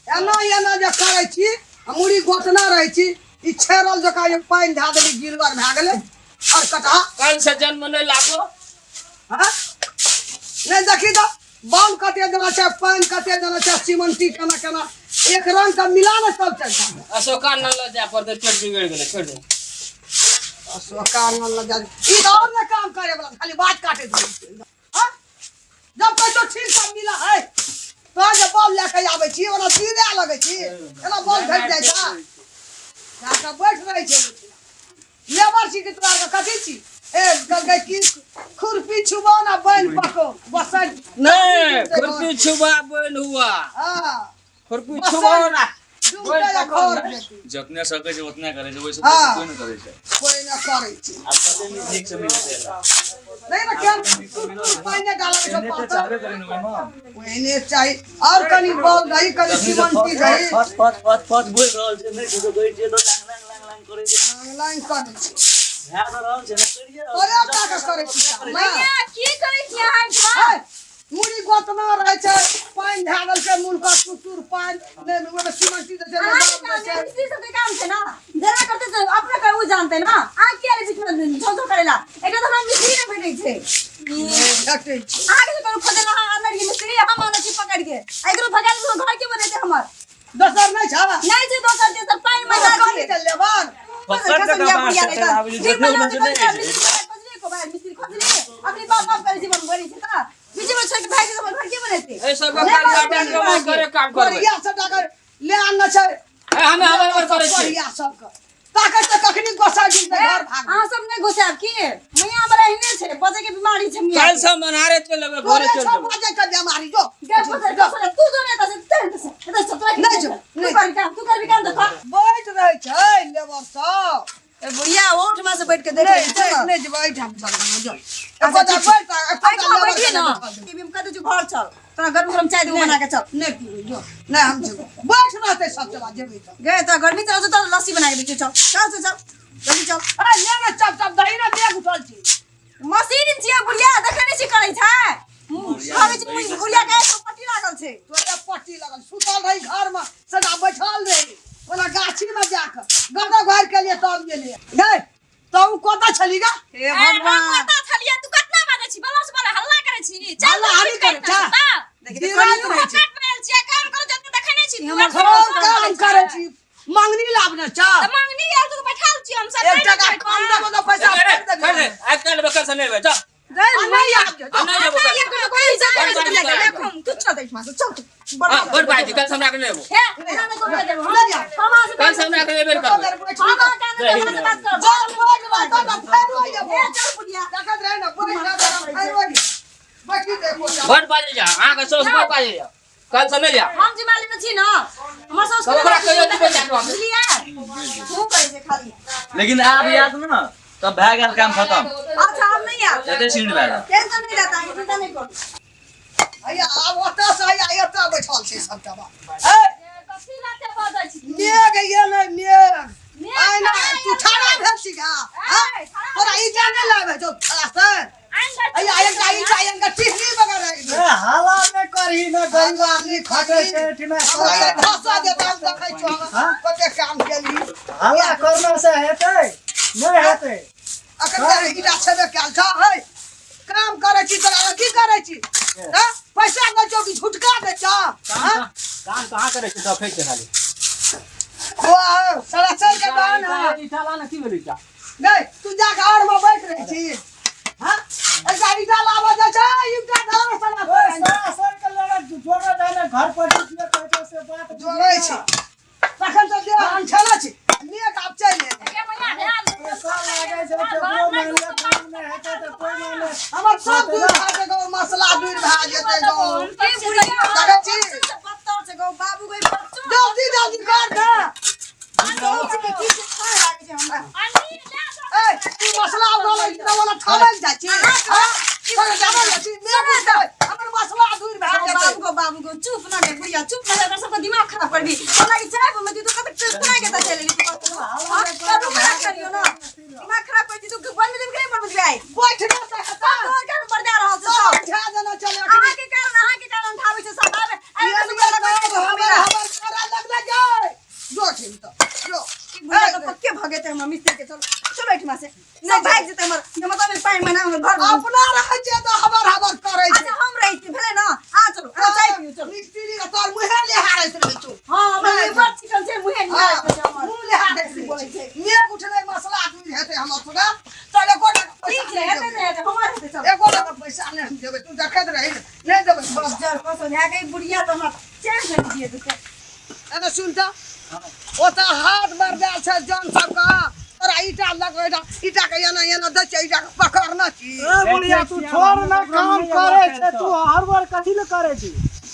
एना एना जे करै छी आ मुड़ी गोतना रहै छी ई छेड़ल जकाँ जे पानि धए देली गिलगर भए गेलै और कटहा कान से जन्म नहि लागो हाँ? नहि देखी तऽ बाल कते देना छै पानि कते देना छै सीमंटी केना केना एक रंग के मिला ने सब छै अशोका न लऽ जाय पड़तै पेट बिगड़ि गेलै छोड़ि दे अशोका न लऽ जाय ई तऽ और ने काम करे वाला खाली बात काटे छै हाँ? जब कहै ठीक सब मिला है तोहर जे बॉल लए कऽ आबै छी ओना सीधे लगै छी एना बॉल भेट जाइ छै जाकऽ बैठ रहै छै लेबर छी कि तोरा आरके कथी छी ए कहलकै की खुरपी छुबो ना बनि पको बसै नहीं खुरपी छुबा बन हुआ हाँ खुरपी छुबो ना डूबते या घर जेतै। जतने सकै छै ओतने करै छै ओहिसँ हाँ। बेसी कोइ नहि करै छै कोइ नहि करै छै आब कते नीक से मिलतै एकरा। नहीं ना केहन पानि डालै छै एहने तऽ पातर चाहबे करी ने ओहिमे ओहने चाही और कनि बॉल दही कनि तखनी तऽ सीमंटी फच दही फच फच फच फच बोलि रहल छै नहि कुछो कहै छियै तऽ लांग लांग लांग लांग करै छै लाइन करै छै भए तऽ रहल छै ने करिए रहल तोरे छै। टा के करै छी काम, ने? मैया की करै छी अहाँ एहिठमा? है, मुड़ी गोतना रहै छै पानि धए देलकै मुलका टुटुर पानि नहि ओहिमे सीमंटी दै छै नहि अहाँके बॉल दै काम छै है, मिस्त्री सबके काम छै ना जेना करतै तऽ अपने कर ओ जानतै ना अहाँ किया रे बीच में झोल करेला एकटा तऽ हमरा मिस्त्री नहि भेटै छै भेटै छै अहाँके जे करू खोजै ला अहाँ आनलियै मिस्त्री हम आनै छी पकड़ि के आ एकरो भगा देलहुँ घर के बनेतै हमर दोसर नहि छै नहि छै दोसर तेसर पानि मे कथी छै लेबर पकड़ के कपार से आबै छै, जतने उतने से नहि होइ छै। ए सब काम काटन के मन करे काम करबै कोरिया सब टाकर ले आनने छै ए हमे हमे हमे करै छी कोरिया सबके ताकत तऽ कखनी गोसा दिन तऽ घर भाग अहाँ सब नहि घुसायब की मैया हमरा एहने छै बजै के बीमारी छै मियाँ काल्हि के। सब मनारे चलि एबै भोरे तोरे चलि छौ जेबै बाजै के बेमारी जो गे बजै के बजै, तू जो नहि एतऽ से चल एतऽ से, एतऽ से, तोरा की नहि जो, तू नहि। करबी काम, तू करबी काम तऽ कर। बैठ रहै छै लेबर सब ए बुढ़िया ओठमा से बैठ के देख नहि रहल छै नहि ने। नहि जेबै एहिठाम चल जो अच्छा, एको टा ठीक छै। बैठ एको टा एहिठाम लेबर बैठिए के ना। बैठल देबै। टीवी में कह दे जो घर चल तोरा गरम गरम चाय देबो बना के चल नहि पीबै जो नहि हम जेबै बैठ रहतै सब जगह जेबै तऽ गे तोरा गर्मी चल तो लस्सी बना के दै छियौ, चल चल चल चल जल्दी चल ए ले ने चप चप दही ने मेघ उठल छी मशीन छियै बुढ़िया देखै नहि छी करै छै कहै छी बुढ़िया के एगो पट्टी लागल छै तोरे पट्टी लगल सुतल रही घर में सदा बैठल रही ओना गाछी में जाके गदा घर के लिए तब गेलिए गए तो उ कतऽ छली गा हे भगवान कतऽ छलियै तू कतना बाजै छी बलस बला हल्ला करै छी चल हल्ला हरी करै छा देखी गिराइत रहै छी कट भेल छियै काम करू जते देखै नहि छी तू हमर एखन सब काम काम करै छी मंगनी लाबने छ तऽ मंगनी आयल तऽ बैठल छी हम सब एक टका कम देबो तऽ पैसा अरे फेर छोड़ देबो दे आइ काल्हि बकल से नहि एबै जा गए आ नहि आब जो आ नहि एबो काल्हि कोई इज्जत नहीं बड़ देलक बाजी हम तू चल एहिठमा से चल तू हां बड़ बाजी काल्हि से हमरा के नहि एबो हे एना नहि कोनो देबो हम अहाँ से काल्हि से हमरा के नहि एबे करबै हम अहाँ के नहि से बात करब जब बैठ रहतौ तऽ फेर ओहि जेबो हे चल बुढ़िया देखत रहे ने बैठ रहतौ तऽ फेर ओहि बैठी देखो जा बड़ बाजी जा अहाँ के सौस बड़ बाजी जा काल्हि से नहि जा हम जिम्मा लेने छी ना हमर साउस तऽ ओकरा कहियो नहि बजा बुझलियै तू करै छै खाली लेकिन आब याद ने तब भए गेल काम खतम अच्छा आब नहीं आब जते सीन भए गेल टेंशन नहीं रहता है चिंता नहीं करू हैया आब ओतऽ से हैया एतऽ बैठल छै सबटा बात ए कथी लाते बजै छी मेघ एलै मेघ मेघ आइना कहाँ तू ठाड़ा भेल छी गा ए, ठाड़ा तोरा ई जाने लागे छौ ठाड़ा से हैया एकटा ई चाही इनका टिहनी बगैर राखि दे ए, हाला नहि करही ने गरीब आदमी खटै छै एहिठिना हमरा ई धसा देता हम देखै छौ हाँ? कते काम केली हाला करना से हेतै नहि हेतै अखन तक ईटा छेबे कयल छौ है काम करै छी तोरा की करै छी हाँ? पैसा दै छौ कि झुटका दै छौ हाँ? काम कहाँ करै छी देखै छै खाली ओ साला चल के दान है ईटा ला ने की भेलै ईटा नहीं तू जाके आड़ में बैठ रही छी हाँ एकटा ईटा लाबऽ जाइ छै ईटा धर साला ओए, सरासर के लड़क जोड़े जाय ने घर पर जे कहै छै से बात जोड़ै छी तखन तऽ देह अनठेला छी मेघ आब चलि एलै पैसा लागै छै केकरो मानि ले काम नहि हेतै तऽ कोइ मानि हमर सब दूर भए जेतै गौ मसला दूर भए जेतै गौ देखै छी बत्तर छै गौ बाबू गई बच्चो जल्दी जल्दी कर ने सोच के की से खाए लागै छै हमरा ए तू मसला उगलै छी तऽ ओना ठमकि जाइ छी हाँ? तोरा जानै जाइ छी मेघ उठतै हमर मसला दूर भए गौ जेतै बाबू गौ बाबू गौ चुप ना गे बुढ़िया चुप ना गे, ओकर सबके दिमाग खराब करबी हमरा के चाय बनबै तू कते कोना के तऽ चलि गेली तू हां करू खराब करियो ना दिमाग खराब कर दी तू बनबै देबी कि नहि बनबै देबी आइ बैठने से हेतै तोहर कारण बरदा रहल छै सब सब उठा देना चले अहाँ के कारण अहाँ के कारण उठाबै छै सब आबे ये आबे लिए सब तब हमर हमर करा हमर मिस्त्री के। चलो चलो एहिठमा से, सब भागि जेतै हमर, मतलब में पानि महीना हमर घर। अपना रहै छै तऽ हबर हबर करै छै। अच्छा, हम रहै छी, भेलै ने? आ चलो, आ चाय पियू, चलो। मिस्त्री के तोर मुँहे लेहारैत रहै छौ। हँ, हमर मुँह बड़ चिकन छै, मुँहे निहारैत छै हमर। मुँह लेहारैत रहै छै। मेघ उठलै, मसला आदमी हेतै हमर सबके तऽ एको टाका पैसा ठीक छै, नहि हेतै देबै। ने, हेतै, हमर हेतै, चलो। एको टाका पैसा नहि हम देबै, तू देखैत रही, नहि देबै। बज्जर कसो भए गई बुढ़िया तऽ हमरा चैन से नहि दिए देतै। एने सुन तऽ, ओतऽ हाथ बरदाल छै जन सबके, तोरा ईटा लगबै, ईटा के एना एना दै छै, ईटा के पकड़ने छी। ए बुढ़िया, तू छोड़ ना, काम करे छै। तू हर बार कथी ले करे छी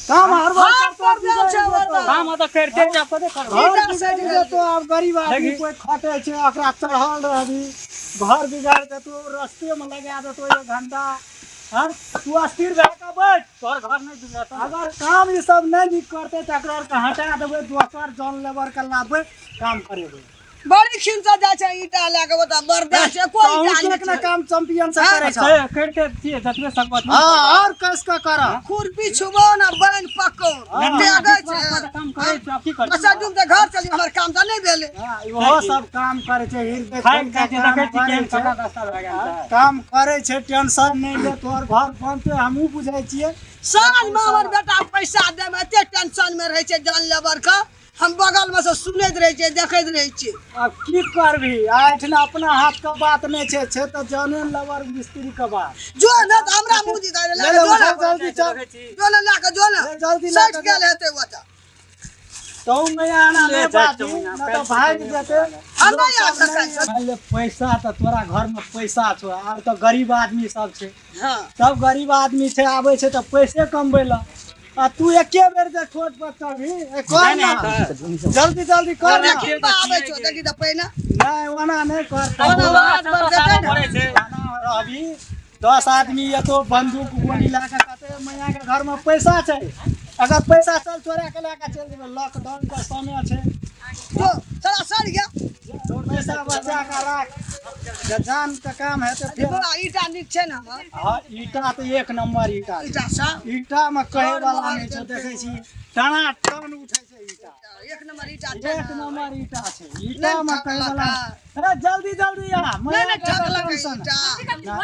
काम? हर बार हाथ करतो बरदाल छै ओतऽ। काम तऽ करिते छै, कते करबै? घर बिगाड़ जेतो। आब गरीब आदमी कोई खटे छै, ओकरा चढ़ल रहबी, घर बिगाड़ देतो, रस्ते में लगा देतो एक घंटा। हाँ, तू अस्थिर भए कऽ बैठ। तोहर घर नहि बिगड़तौ। अगर काम ई सब नहि नीक करतै तऽ एकरा आरके हटा देबै, दोसर जन लेबर के लाबबै, काम करेबै। बड़ी खिंचा जाइ छै ईटा लए के, ओतऽ बरदाल छै, कोई तहूँ ईटा के नहि ने छै। काम चैंपियन से करे छौ। करिते छियै जतबे सकबत। हाँ, और कस के कर। खुरपी छुबो ना बन पको टेगै छै। काम करै छी, आब की करबै? अच्छा, डूब तऽ घर चली, हमर काम तऽ नहि भेलै। हाँ, इहो सब काम करे छै, हृदय खाइ खोलि खाइ के छै, काम देखै छी करे केहन छै। कपड़ा दस्ता भए गेल छै। काम करे छै, टेंशन नहि ले, तोहर घर बनतै, हमहूँ बुझै छियै। साँझमे हमर बेटा पैसा देमे एते टेंशन मे रहै छै जन लेबर के, हम बगल मे से सुनैत रहै छियै, देखैत रहै छियै। आब की करबही, एहिठिना अपना हाथ के बात नहि छै, छै तऽ जने लेबर मिस्त्री के बात। जो ने तऽ हमरा मुँह दिखा ले ले ले, जो ने। उठा, जल्दी चल। जो ने लए कऽ जो ने। ले, जल्दी लए सटि कऽ गेल हेतै ओतऽ। तहु में आना ले नहि जा, बाजी, चौमिन, नहि तऽ भागि जेतै। हम नहि आबि सकै छी। मानि ले पैसा तऽ तोरा घर में पैसा छौ, आर तऽ गरीब आदमी सब छै। हँ। सब गरीब आदमी छै, आबै छै तऽ पैसे कमबै लए, आ तू एके बेर जे छोट पर चढ़ी, ए, कर नहि, ना, जल्दी जल्दी कर ना। देखी बा आबै छौ, देखी तऽ पहिने। नहि, ओना नहि कर। ओना हाथ पर देतै ने। पड़ै छै। ओना रहबी, 10 आदमी एतो बंदूक गोली लए कऽ, कहतै मैया के घर में पैसा छै, अगर पैसा चल चोरा के लए कऽ चलि जेबै। लॉकडाउन के समय छै। जो चला, सड़ गया। पैसा बचा कऽ राख, जे जान के काम हेतै फेर। बड़ा ईटा नीक छै ने हमर? हाँ, ईटा तऽ एक नंबर ईटा छै। ईटा सब ईटा में कहे वाला नहि छै, देखै छी टना टन उठै छै ईटा। एक नंबर ईटा छै। एक ने नंबर ईटा छै, ईटा नहि में कहे वाला। ठकलक। अरे जल्दी जल्दी आ। नहि नहि, ठकलक ईटा। ना,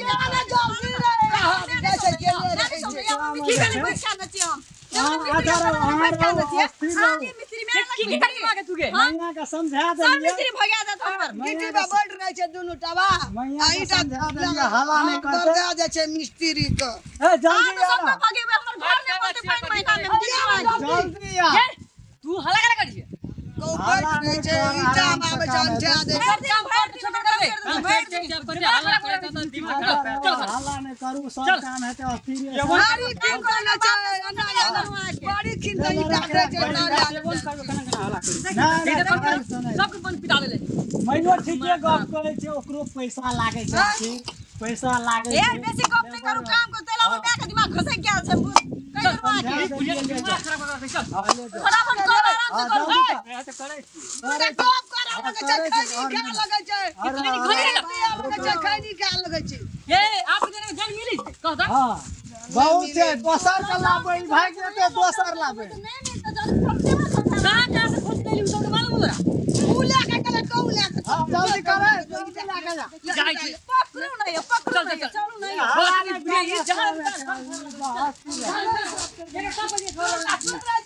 ईटा ने जल्दी रे, कहाँ जाइ छै, गेले रहै छै। की करी, बैठ के छियै हम। अहाँ आधा रहू, अहाँ रहू, अस्थिर रहू। मिस्त्री में की करी मागे तू गे? मैया के समझा सब देलियै। मिस्त्री भगा देत हमर। गिट्टी पे बैठ रहै छै दुनू टाबा मैया आ के ईटा समझा देलियै, हल्ला नहि करतै। बरदा जाइ छै मिस्त्री के। ए अहाँ जल्दी तऽ आ। सबके भगेबै, हमर घर नहि बनतै पानि महीना में। जल्दी आ। तू हल्ला करे करी? गौ बैठ रहै छै, ईटा मे आबै छै, अंठा दै छै। भरि दिन भरि दिन करबै, भरि दिन। हल्ला करै छै तऽ दिमाग खराब। चल। हल्ला नहि करू, सब काम हेतै अस्थिर से। भारी खिन करने छै, एना एना बड़ी खिन तऽ ईटा दै छै तारा। नहि नहि, टेंशन नहि। सबके बन पिटा देले। मैयो ठीके गप करै छै, ओकरो पैसा लागै छै, आखिर पैसा लागै ए छै। बेसी गप नहि करू, काम करू। तेला हमर माय के दिमाग घसकि गेल छै, कहि देलहुँ अहाँके। समझा देलियै, ले दिमाग जाओ। खराब कर, चल। हाँ, ले जाओ। फटाफट करू, आराम से हाँ, करू। जल्दी कर। ऐसे करै छी। तऽ गप करऽ लगै छै, खैनी खाय लगै छै। अरे, लगै छै, खैनी खाय लगै छै। ए आप जने जान मिली कह दा। हाँ, बहुत छै, दोसर के लाबै, भागि जेतै, दोसर लाबै। नहि मिलतै, जल्दी फटते मत समझा। कहां कहां से खोज लेली उ सबके मालूम तोरा? उ लए के गेलै, कहू लए के। हाँ, जल्दी करे, जल्दी लए के जा। जाइ छी। पकड़ू नहि यौ, पकड़ू चल, नहि यौ, चल। चलू नहि यौ। जहां सुन रहै छै।